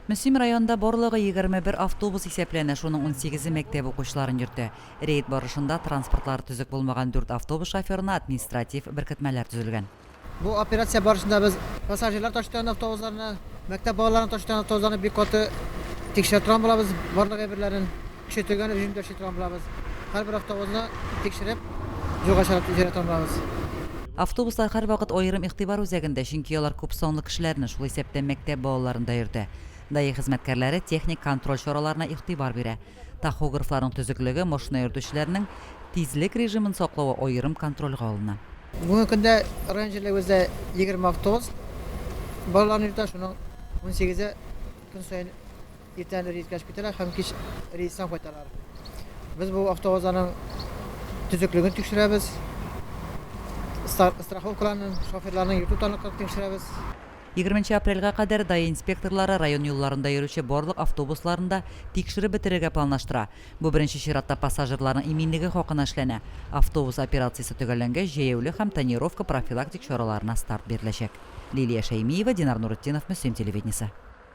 Мөслим районында барлыгы 21 автобус исәпләнә, шуның унсигезе мәктәп укучыларын йөртә. Рейд барышында транспортлары төзек булмаган дүрт автобус шоферына административ беркетмәләр төзелгән. Бу операция барышында без пассажирлар ташыткан автобусларны, мәктәп балаларын ташыткан автобусларны бик каты тикшерә торган булабыз, барлык әйберләрен көчәйтелгән режимда эшли торган булабыз. Һәрбер автобусны тикшереп, юлга чыгарып җибәрә торган булабыз. Автобуслар һәрвакыт аерым игътибар үзәгендә, чөнки алар күпсанлы кешеләрне, шул исәптән мәктәп балаларын да йөртә. Даи хезмәткәрләре техник контроль чараларына игътибар бирә. Тахографларның төзеклеге, машина йөртүчеләрнең тизлек режимын саклавы аерым контрольгә алына. Бүгенге көндә район җирлегебездә 20 автобус балаларны йөртә, шуның унсигезе көн саен Иртән рейска чыгып китәләр һәм кич рейстан кайталар. Без бу автобусларның төзеклеген тикшерәбез. Страховкаларның, шоферларның йөртү таныклыгын тикшерәбез. Егерменче апрельгә кадәр даи инспекторлары район юлларында йөрүче барлык автобусларны да тикшереп бетерергә планлаштыра. Бу беренче чиратта пассажирларның иминлеге хакына эшләнә. Автобус операциясе төгәлләнгәч, җәяүле һәм тонировка профилактик чараларына старт биреләчәк. Лилия Шәймиева, Динар Нуретдинов, Мөслим телевидениесе.